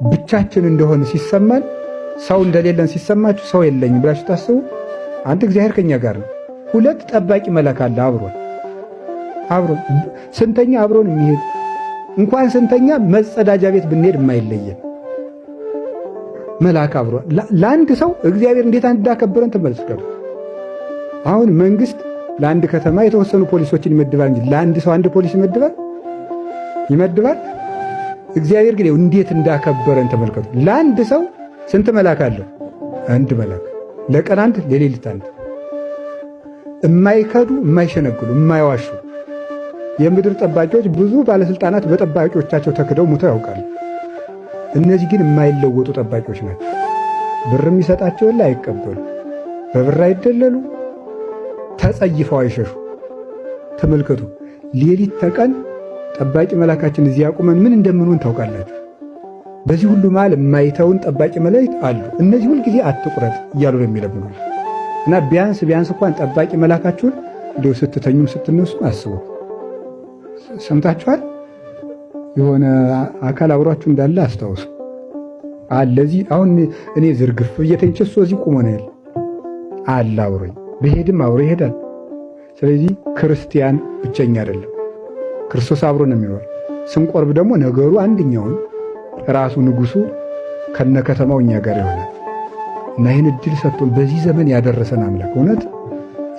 ብቻችን እንደሆነ ሲሰማን፣ ሰው እንደሌለን ሲሰማችሁ፣ ሰው የለኝም ብላችሁ ታስቡ። አንድ እግዚአብሔር ከኛ ጋር ነው። ሁለት ጠባቂ መልአክ አለ አብሮን አብሮን ስንተኛ አብሮን የሚሄድ፣ እንኳን ስንተኛ መጸዳጃ ቤት ብንሄድ የማይለየን መልአክ አብሮን። ለአንድ ሰው እግዚአብሔር እንዴት እንዳከበረን ተመልከቱ። አሁን መንግስት ለአንድ ከተማ የተወሰኑ ፖሊሶችን ይመድባል እንጂ ለአንድ ሰው አንድ ፖሊስ ይመድባል ይመድባል? እግዚአብሔር ግን እንዴት እንዳከበረን ተመልከቱ። ለአንድ ሰው ስንት መልአክ አለው? አንድ መልአክ፣ ለቀን አንድ፣ ለሌሊት አንድ። የማይከዱ፣ የማይሸነግሉ፣ የማይዋሹ የምድር ጠባቂዎች፣ ብዙ ባለስልጣናት በጠባቂዎቻቸው ተክደው ሙተው ያውቃሉ። እነዚህ ግን የማይለወጡ ጠባቂዎች ናቸው። ብር የሚሰጣቸውን ላይ አይቀበሉ፣ በብር አይደለሉ፣ ተጸይፈው አይሸሹ። ተመልከቱ፣ ሌሊት ተቀን ጠባቂ መላካችን እዚህ ያቁመን ምን እንደምንሆን ታውቃላችሁ። በዚህ ሁሉ መሃል የማይተውን ጠባቂ መላእክት አሉ። እነዚህ ሁልጊዜ አትቁረጥ እያሉ ነው የሚለምኑ እና ቢያንስ ቢያንስ እንኳን ጠባቂ መላካችሁን እንደው ስትተኙም ስትነሱ አስቡት። ሰምታችኋል? የሆነ አካል አብሯችሁ እንዳለ አስታውሱ። አለዚህ አሁን እኔ ዝርግፍ እየተኝቼ እሱ እዚህ ቁሞ ነው ያለ፣ አለ አብሮኝ፣ ብሄድም አብሮ ይሄዳል። ስለዚህ ክርስቲያን ብቸኛ አይደለም። ክርስቶስ አብሮ ነው የሚኖር። ስንቆርብ ደግሞ ነገሩ አንደኛውን ራሱ ንጉሱ ከነከተማው እኛ ጋር ይሆናል እና ይህን እድል ሰጥቶን በዚህ ዘመን ያደረሰን አምላክ፣ እውነት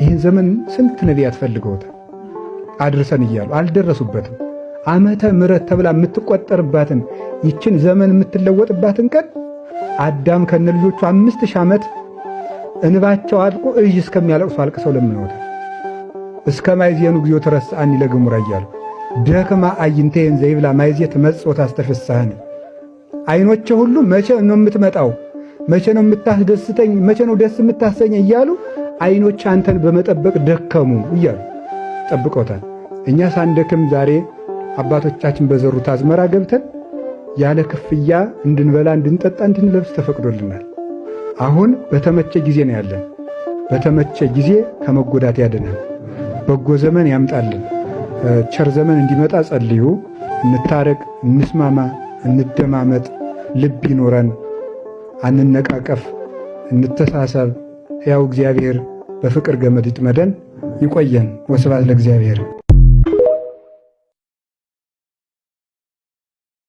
ይህን ዘመን ስንት ነቢያት ፈልገውታል አድርሰን እያሉ አልደረሱበትም። ዓመተ ምሕረት ተብላ የምትቆጠርባትን ይችን ዘመን የምትለወጥባትን ቀን አዳም ከነ ልጆቹ 5000 ዓመት እንባቸው አልቆ እዥ እስከሚያለቅሱ አልቅሰው ለምነውታል። እስከ ማእዜኑ እግዚኦ ትረስዓኒ ለግሙራ እያሉ፣ ደክማ አዕይንትየ እንዘ ይብላ ማእዜ ትመጽእ ወታስተፍስሐኒ፣ አይኖቼ ሁሉ መቼ ነው የምትመጣው? መቼ ነው የምታስደስተኝ? መቼ ነው ደስ የምታሰኘኝ? እያሉ አይኖች አንተን በመጠበቅ ደከሙ እያሉ ጠብቀውታል። እኛ ሳንደክም ዛሬ አባቶቻችን በዘሩት አዝመራ ገብተን ያለ ክፍያ እንድንበላ፣ እንድንጠጣ፣ እንድንለብስ ተፈቅዶልናል። አሁን በተመቸ ጊዜ ነው ያለን። በተመቸ ጊዜ ከመጎዳት ያድነን። በጎ ዘመን ያምጣልን። ቸር ዘመን እንዲመጣ ጸልዩ። እንታረቅ፣ እንስማማ፣ እንደማመጥ፣ ልብ ይኖረን፣ አንነቃቀፍ፣ እንተሳሰብ። ሕያው እግዚአብሔር በፍቅር ገመድ ይጥመደን፣ ይቆየን። ወስብሐት ለእግዚአብሔር።